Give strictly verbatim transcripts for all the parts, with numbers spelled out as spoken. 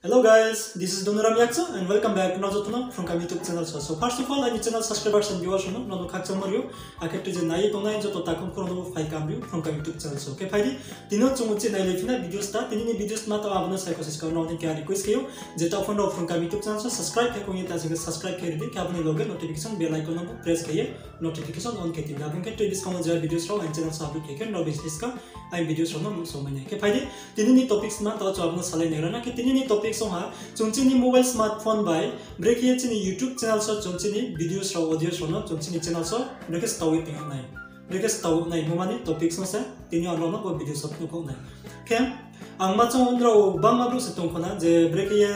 Hello guys, this is Donuram Yakcho and welcome back nrao joto no Phrungkam YouTube channel so. So first of all, aini channel subscribers and viewers rao no, nrao no khakchangmo ri ou, akhe tui je nai ye tongnai joto takhu mkhu rao no bo phaikam ri ou Phrungkam YouTube channel so. Khe phai di, tini yo chung uchih nailai phi na videos ta, tini ni videos tma tao abo no saikho siska nrao ni khe request khe ou, je taoh pho nrao Phrungkam YouTube channel so subscribe khe khong ye ta sing khe subscribe khe ri di, khe abo ni loge notification bell icon no bo press khe ye notification on khe tin di, abo khe tui buskang wo je videos rao aini channel so upload khe khe nrao bini siska aini videos rao no nuhsao mai nai. Khe phai di, tini ni topics tma tao chung abo no salai nai ra na. Khe tini ni topics ong ha, chung chini mobile smartphone bai brekhe ye chini YouTube channel so chung chini videos rao, audios rao no chung chini channel so brekhe stao ye tong yag nai, brekhe stao yag nai hingmo ni topics no se tini yo ang nrao no bo videos so phnuh khaoh nai. Khe ang ma choung nrao bangma brouh se tong kho na je brekhe ye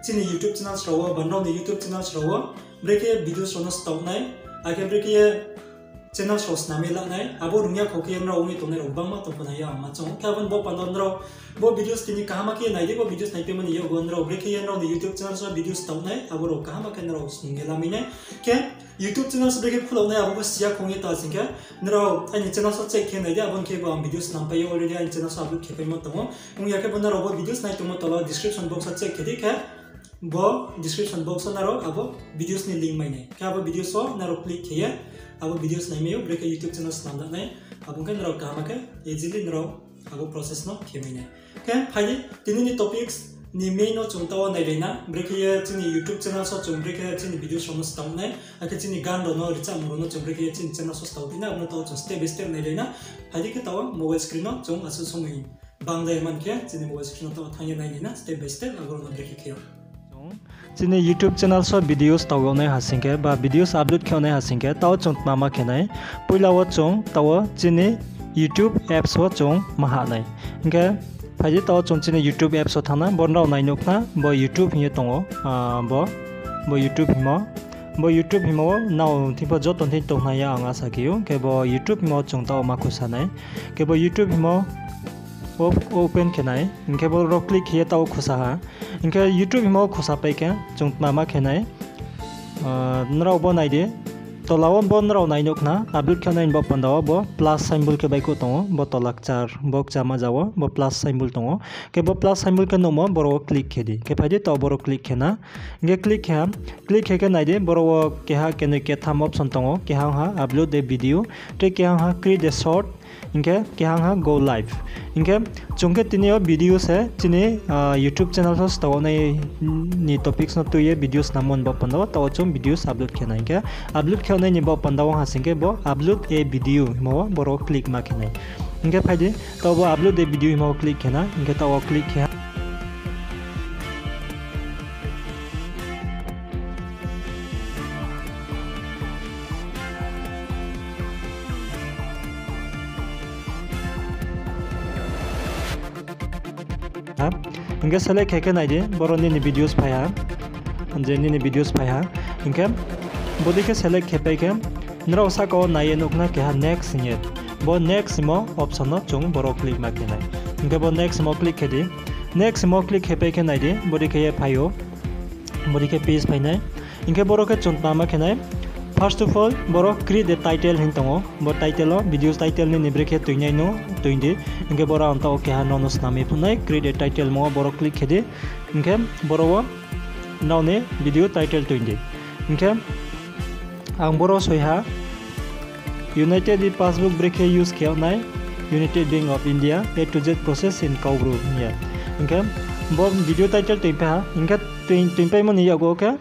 chini YouTube channels rao wo ba nrao ni YouTube channels rao wo brekhe ye videos rao no stao nai, akhe brekhe ye channels rao snam ye la nai, abo rung ya kho khe ye nrao ong ye tongnai rao bangma tong kho na hing ye ang ma choung ou. Khe abo ni bo panda nrao bo videos tini kaham khe ye nai di, bo videos naipaimo ni yakgu nrao brekhe ye nrao ni YouTube channels wo videos stao nai, abo rao kaham khe nrao snung ye lamai nai. Khe YouTube channels brekhe khulao nai abo bo si ya khong ye ta sing khe, nrao aini channels wo check khe nai di, abo ni khe bo ang videos snam pai ye already aini channels wo upload khe paimo tong ou. Ong ya khe bo nrao bo videos nai tongmo tola description box wo check khe di khe, bo description box wo nrao abo videos ni link mai nai. Khe abo videos wo nrao click khe ye abo videos nai mai ou, brekhe YouTube channel snam la nai, abo khe nrao kaham khe easily nrao abo process no khe mai nai. Khe phai di, tini ni topics ni main no chung tao nailai na, brekhe ye chini YouTube channel so chung brekhe chini videos rao no stao nai, akhe chini gan rao no, richamung rao no chung brekhe ye chini channel so stao di na, abo no tao chung step by step nailai na. Phai di khe tao mobile screen no chung asuh somoi bang dai man khe chini mobile screen no tao thanng ye nailai na step by step, abo rao no brekhe khe ou. Chini YouTube channel so videos stao yag nai ha sing khe, ba videos upload khe yag nai ha sing khe, tao chung tma ma khe nai. Poila wo chung tao chini YouTube apps wo chung ma hah nai. Hing khe phai di, tao chung chini YouTube apps wo thanng na, bo nrao nai nuh khna, bo YouTube hing ye tong ou, bo YouTube hingmo. Bo YouTube hingmo wo nrao thing pho joto thing tong nai ya ang asa khe ou. Khe bo YouTube hingmo wo chung tao ma khusa nai. Khe bo YouTube hingmo open khe nai. Hing khe bo ro click khe ye tao khusa ha. Hing khe YouTube hingmo wo khusa pai khe chung tma ma khe nai. Nrao bo nai di. Tola wo bo nrao nai nuh khna, upload khe nai ni bo panda wo bo plus symbol khe baihkhouh tong ou, bo tola kchar, bo kchama ja wo bo plus symbol tong ou. Khe bo plus symbol khe nuhmo boro wo click khe di. Khe phai di, tao boro click khe na. Hing khe click khe ha, click khe khe nai di, boro wo keha, kenoi, ketham option tong ou, keha ong ha upload a video, tei keha ong ha create a short, hing khe keha ong ha go live. Hing khe chung khe tini yo video se chini YouTube channel so stao nai ni topics no tui ye videos snammo ni bo panda wo tao chung videos upload khe nai. Hing khe upload khe nai ni bo panda wo ha sing khe bo upload a video hingmo wo boro click ma khe nai. Hing khe phai di, tao bo upload a video hingmo wo click khe na, hing khe tao wo click khe ha. Hing khe select khe khe nai di, boro nini videos phai ha. Je nini videos phai ha. Hing khe bodei khe select khe pai khe, nrao sahka wo nai ye nuh khna keha next hing ye. Bo next hingmo option no chung boro click ma khe nai. Hing khe bo next hingmo click khe di. Next hingmo click khe pai khe nai di, bodei khe ye phai ou. Bodei khe page phai nai. Hing khe boro khe chung tma ma khe nai. First of all, boro create a title hing tong ou. Bo title wo, videos title nini brekhe toingnai no toing di. Hing khe boro ang tao keha nrao no snam ye phnuh nai, create a title hingmo wo boro click khe di. Hing khe boro wo nrao ni video title toing di. Hing khe ang boro soi ha, United e-Passbook brekhe use khe yag nai, United Bank of India, A to Z process in Kaubru hing ye. Hing khe bo video title toingpai ha, hing khe toing, toingpaimo ni yakgu khe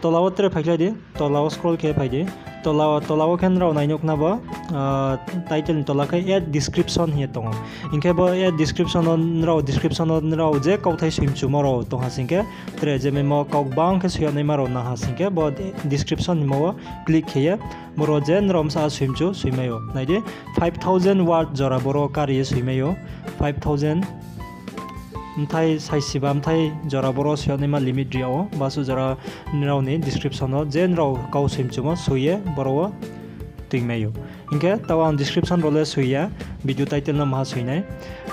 tola wo tre phaikhlai di, tola wo scroll khe phai di. Tola, tola wo khe nrao nai nuh khna bo, title ni tola khe add description hing ye tong ou. Hing khe bo add description no nrao, description no nrao je kauthai soimchumo rao tong ha sing khe, tre je memo kau gbang khe soi yag naima rao nang ha sing khe, bo description hingmo wo click khe ye, boro je nrao bsa soimchu soimai ou. Nai di, five thousand word jora boro kari ye soimai ou. Five thousand, bthai saisiba bthai jora boro soi yag naima limit ri yag ou. Basuh jora nrao ni description no je nrao kau soimchumo soi ye boro wo toingmai ou. Hing khe tao ang description rao le soi ya, video title no maha soi nai.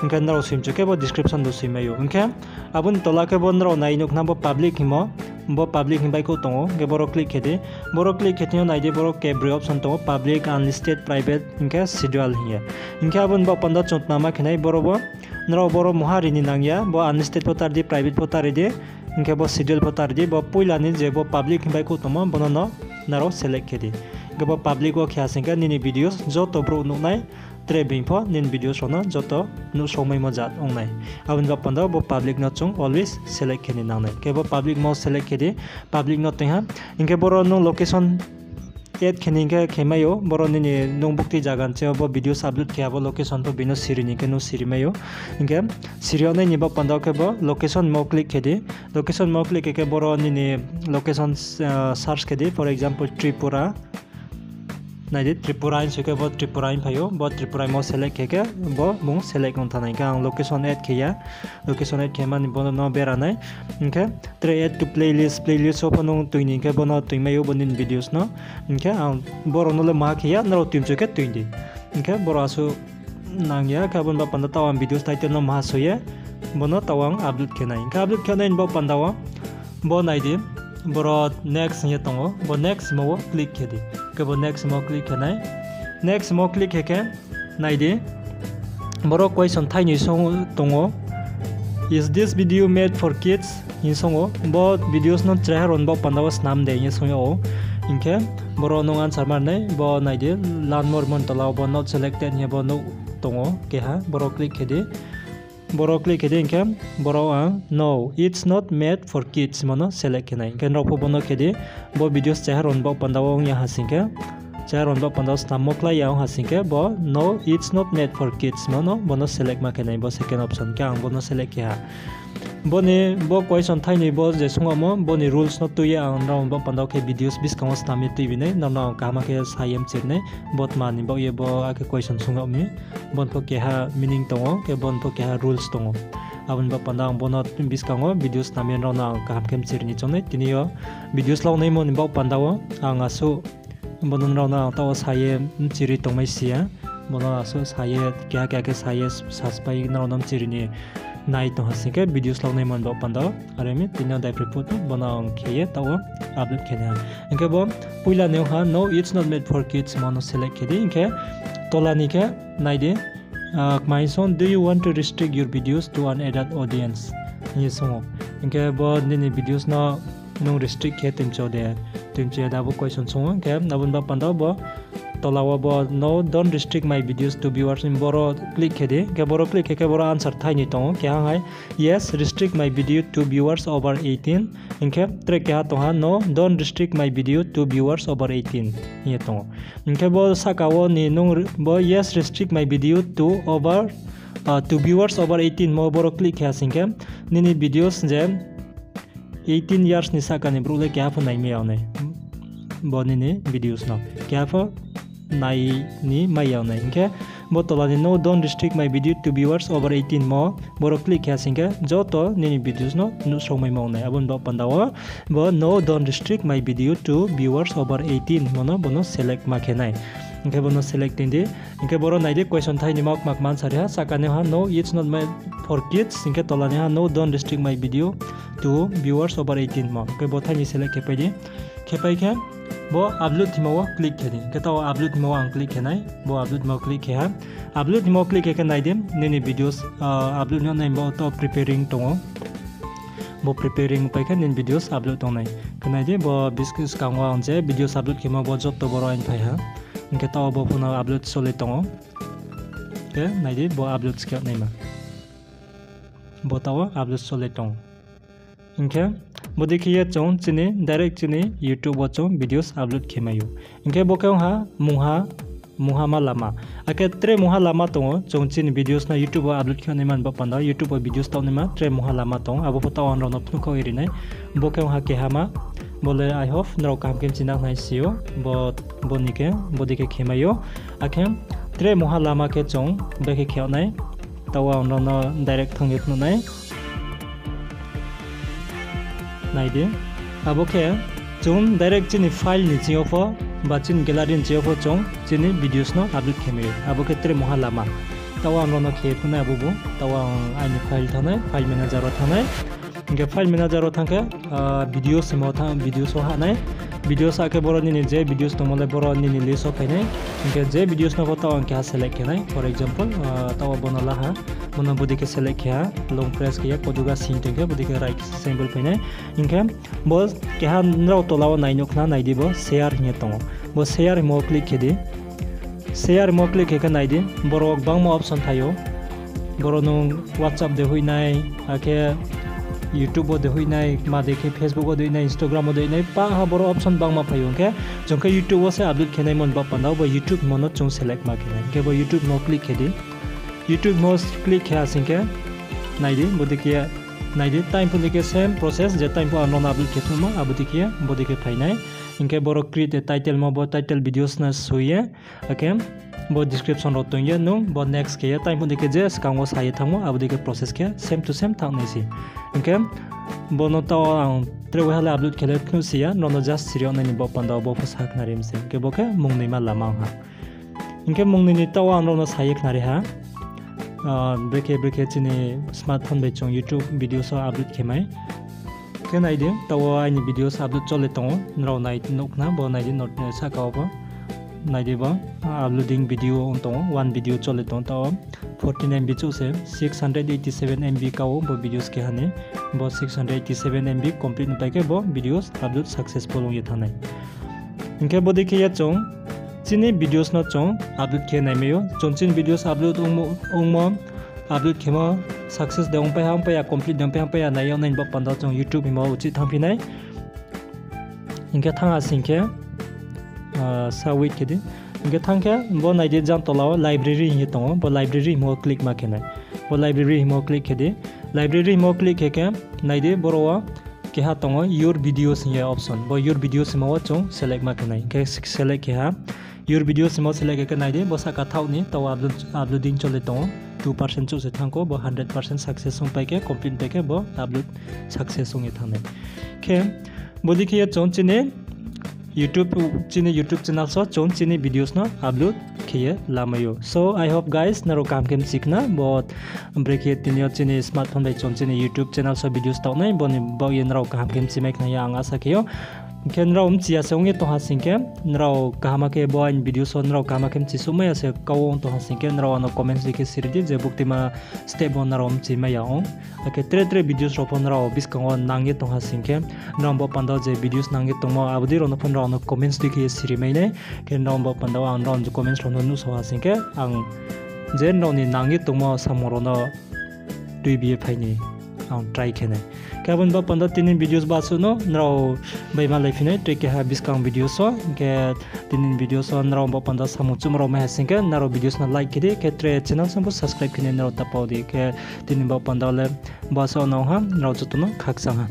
Hing khe nrao soimchu khe bo description rao soimai ou. Hing khe abo ni tola khe bo nrao nai nuh khna bo public hingmo, bo public hing baihkhouh tong ou, hing khe boro click khe di. Boro click khe thing yo nai di, boro kebroi option tong ou, public, unlisted, private, hing khe schedule hing ye. Hing khe abo ni baoh panda chung tma ma khe nai, boro bo nrao boro mungha ri ni nang ya, bo unlisted pho ta ri di, private pho ta ri di, hing khe bo schedule pho ta ri di, bo poila ni je bo public hing baihkhouh tongmo, bono no nrao select khe di. Hing khe bo public wo khe ha sing khe nini videos joto brouh nuh nai, tre being pho nini videos rao no joto nuhsao maimo jat ong nai. Abo ni baoh panda bo public no chung always select khe ni nang nai. Khe bo public mo select khe di, public no toing ha. Hing khe boro nung location add khe ni hing khe khe mai ou, boro nini nung buktui zaga ni sing yo bo videos upload khe abo location pho bini siri ni hing khe nung siri mai ou. Hing khe siri yag nai ni baoh panda wo khe bo location mo click khe di. Location mo click khe khe boro nini location search khe di, for example Tripura. Nai di, Tripura hing soi khe bo Tripura hing phai ou, bo Tripura mo select khe khe bo bung select ong thanng nai. Hing khe ang location add khe ya, location add khe mani bo no bera nai. Hing khe tre add to playlist, playlist wo pho nung toing ni hing khe bo no toing mai ou bo nini videos no. Hing khe ang boro no le maha khe ya, nrao toing mchu khe toing di. Hing khe boro asuh nang ya, khe abo ni baoh panda taoh ang videos title no maha soi ye, bo no taoh ang upload khe nai. Hing khe upload khe nai ni baoh panda wo bo nai di, boro next hing ye tong ou, bo next mo wo click khe di. Khe bo next mo click khe nai. Next mo click khe khe nai di, boro question thainoi song tong ou, Is this video made for kids? Hing song ou, bo videos no chraiha rao ni baoh panda wo snam de hing ye song yag ou. Hing khe boro nung answer mar nai, bo nai di, learn more mo ni tola wo bo not selected hing ye bo nouh tong ou keha, boro click khe di. Boro click khe di hing khe, boro ang No, it's not made for kids mo no select khe nai. Hing khe nrao pho bo no khe di, bo videos chraiha rao ni baoh panda wo ong ya ha sing khe, chraiha rao ni baoh panda wo snammo klái ya ong ha sing khe bo No, it's not made for kids mo no bo no select ma khe nai, bo second option khe ang bo no select khe ha. Bo ni bo question thainoi bo je sung yagmo, bo ni rules no tui ye ang nrao ni baoh panda wo khe videos buskang wo snam ye tuibi nai, nrao no ang kaham khe sa ye mchiri nai, bo tma ni baoh ye bo akhe question sung yag mi. Bo ni pho keha meaning tong ou, khe bo ni pho keha rules tong ou. Abo ni baoh panda ang bo no buskang wo videos snam ye nrao no ang kaham khe mchiri ni choung nai. Tini yo videos launaimo ni baoh panda wo ang asuh bo no nrao no ang taoh wo sa ye mchiri tongmai si ya. Bo no asuh sa ye, keha keha khe sa ye, saspai nrao no mchiri ni nai tong ha sing khe videos launaimo ni baoh panda wo. Are mi tini yo daiphroi phuh bo no ang khe ye taoh wo upload khe nai ha. Hing khe bo poila ni ong ha No, it's not made for kids mo no select khe di. Hing khe tola ni khe nai di, kmai song, Do you want to restrict your videos to an adult audience? Hing ye sung ou. Hing khe bo nini videos no nung restrict khe toimchu de, toimchu ya de abo question sung ou. Hing khe abo ni baoh panda wo bo tola wo bo No, don't restrict my videos to viewers hing boro click khe di. Hing khe boro click khe khe boro answer thainoi tong ou. Keha hai, Yes, restrict my video to viewers over eighteen. Hing khe tre keha tong ha, No, don't restrict my video to viewers over eighteen hing ye tong ou. Hing khe bo sahka wo ni nung bo Yes, restrict my video to over, to viewers over eighteen mo boro click khe ha sing khe nini videos je eighteen years ni sahka ni brouh le keha pho naimai yag nai. Bo nini videos no keha pho nai ni mai yag nai. Hing khe bo tola ni No, don't restrict my video to viewers over eighteen mo boro click khe ha sing khe joto nini videos no nuhsao maimo ong nai. Abo ni baoh panda wo bo No, don't restrict my video to viewers over eighteen mo no bo no select ma khe nai. Hing khe bo no select toing di. Hing khe boro nai di question thainoi ma kma kma answer ri ha. Sahka ni ha No, it's not made for kids. Hing khe tola ni ha No, don't restrict my video to viewers over eighteen mo. Hing khe bo thainoi select khe pai di. Khe pai khe bo upload hingmo wo click khe di. Hing khe taoh upload hingmo wo ang click khe nai. Bo upload hingmo click khe ha. Upload hingmo click khe khe nai di, nini videos upload ni nai bo taoh preparing tong ou. Bo preparing pai khe nini videos upload tong nai. Khe nai di bo buskang wo ang je videos upload khemo bo joto boro aini phai ha. Hing khe taoh bo pho no upload solai tong ou. Khe nai di bo upload skhe naima. Bo taoh wo upload solai tong. Hing khe bodei khe ye chung chini direct chini YouTube wo chung videos upload khe mai ou. Hing khe bo khe ong ha mungha, mungha ma lama. Akhe tre mungha lama tong ou, chung chini videos no YouTube wo upload khe naima ni baoh panda wo, YouTube wo videos taoh naima tre mungha lama tong ou, abo pho taoh ang nrao no phnuh khaoh ye ri nai. Bo khe ong ha kehama, bo le I hope nrao kaham khe mchina nai si ou, bo, bo ni khe, bodei khe khe mai ou. Akhe tre mungha lama khe chung bekhe khe yag nai, taoh ang nrao no direct thanng ye phnuh nai. Nai di. Abo khe chung direct chini file ni sing yo pho, ba chini gallery ni sing yo pho chung chini videos no upload khe mai ou. Abo khe tre mungha lama. Taoh ang nrao no khe phnuh nai abo bo. Taoh ang aini file thanng nai, file manager wo thanng nai. Hing khe file manager wo thanng khe, videos hingmo thanng, videos wo hah nai. Videos hah khe boro nini je videos tongmo le boro nini list wo phai nai. Hing khe je videos no pho taoh ang keha select khe nai. For example, taoh wo bo no la ha. Bo no bodei khe select khe ha, long press khe ye koduga sing tong khe bodei khe right symbol phai nai. Hing khe bo keha nrao tola wo nai nuh khna, nai di bo share hing ye tong ou. Bo share hingmo click khe di. Share hingmo click khe khe nai di, boro wo gbangma option phai ou. Boro nung WhatsApp de hoih nai, akhe YouTube wo de hoih nai, ma de khe Facebook wo de hoih nai, Instagram wo de hoih nai, pah ha boro option gbangma phai ou. Hing khe chung khe YouTube wo se upload khe naimo ni baoh panda wo bo YouTube hingmo no chung select ma khe nai. Hing khe bo YouTube hingmo click khe di. YouTube hingmo click khe ha sing khe nai di, bodei khe nai di, time phuh ni khe same process, je time phuh ang nrao no upload khe phnuhmo, abo dei khe, bodei khe phai nai. Hing khe boro create a title mo, bo title videos no soi ye, akhe bo description rao tong ye nung bo next khe ye time phuh ni khe je skang wo sa ye thanngmo, abo dei khe process khe same to same thanng nai se. Hing khe bo no taoh ang tre waiha le upload khe le phnuh si ya, nrao no just siri yag nai ni baoh panda wo bo pho sakhnari mi se. Hing khe bo khe mungnoima lama ong ha. Hing khe mungnoini taoh ang nrao no sa ye khnari ha. Brekhe brekhe chini smartphone bai chung YouTube videos wo upload khe mai. Khe nai di, taoh wo aini videos upload chole tong ou, nrao nai nuh khna, bo nai di, sahka wo bo. Nai di bo, uploading video ong tong ou, one video chole tong ou, taoh wo fourteen M B chouh se, six hundred eighty seven M B ka ou bo videos keha ni, bo six hundred eighty seven M B complete ong pai khe bo videos upload successful ong ye thanng nai. Hing khe bodei khe ye chung chini videos no chung upload khe naimai ou. Chung chini videos upload ongmo, ongmo, upload khemo success de ongpai ha, ongpai ya, complete de ongpai ha, ongpai ya, nai yag nai ni baoh panda wo chung YouTube hingmo uchih thanngphi nai. Hing khe thanng ha sing khe, sa wait khe di. Hing khe thanng khe bo nai di jang tola wo library hing ye tong ou, bo library hingmo click ma khe nai. Bo library hingmo click khe di. Library hingmo click khe khe nai di boro wo keha tong ou your videos hing ye option. Bo your videos hingmo wo chung select ma khe nai. Hing khe select khe ha. Your videos hingmo select khe khe nai di, bo sahka thaoh ni taoh wo uploading chole tong ou, two percent chouh se thanng kho, bo hundred percent success ong pai khe, complete pai khe bo upload success ong ye thanng nai. Khe bodei khe ye chung chini YouTube, chini YouTube channel so chung chini videos no upload khe ye lamai ou. So I hope guys, nrao kaham khe mchi khna, bo brekhe tini yo chini smartphone bai chung chini YouTube channel so videos taoh nai, bo ni baoh ye nrao kaham khe mchi mai khna ye ang asa khe ou. Hing khe nrao mchi ya se ong ye tong ha sing khe, nrao kaham khe bo aini videos wo nrao kaham khe mchi souhmai ya se kau ong tong ha sing khe, nrao ano comments dei khe siri di je buktima step wo nrao mchi mai ya ong. Akhe tre tre videos rao pho nrao buskang wo nang ye tong ha sing khe, nrao baoh panda wo je videos nang ye tongmo, abo dei rao no pho nrao ano comments dei khe ye siri mai nai. Khe nrao baoh panda wo ang nrao ni comments rao no nuhsao ha sing khe, ang je nrao ni nang ye tongmo samung rao no tuibi ye phai ni ang try khe nai. Khe abo ni baoh panda tini videos basuh no nrao bai malaiphi nai tre keha buskang videos wo. Hing khe tini videos wo nrao baoh panda samung chumrao mai ha sing khe nrao videos no like khe di, khe tre channel song pho subscribe khe nai nrao ta pau di. Khe tini baoh panda le basuh no ha, nrao joto no khakchang ha.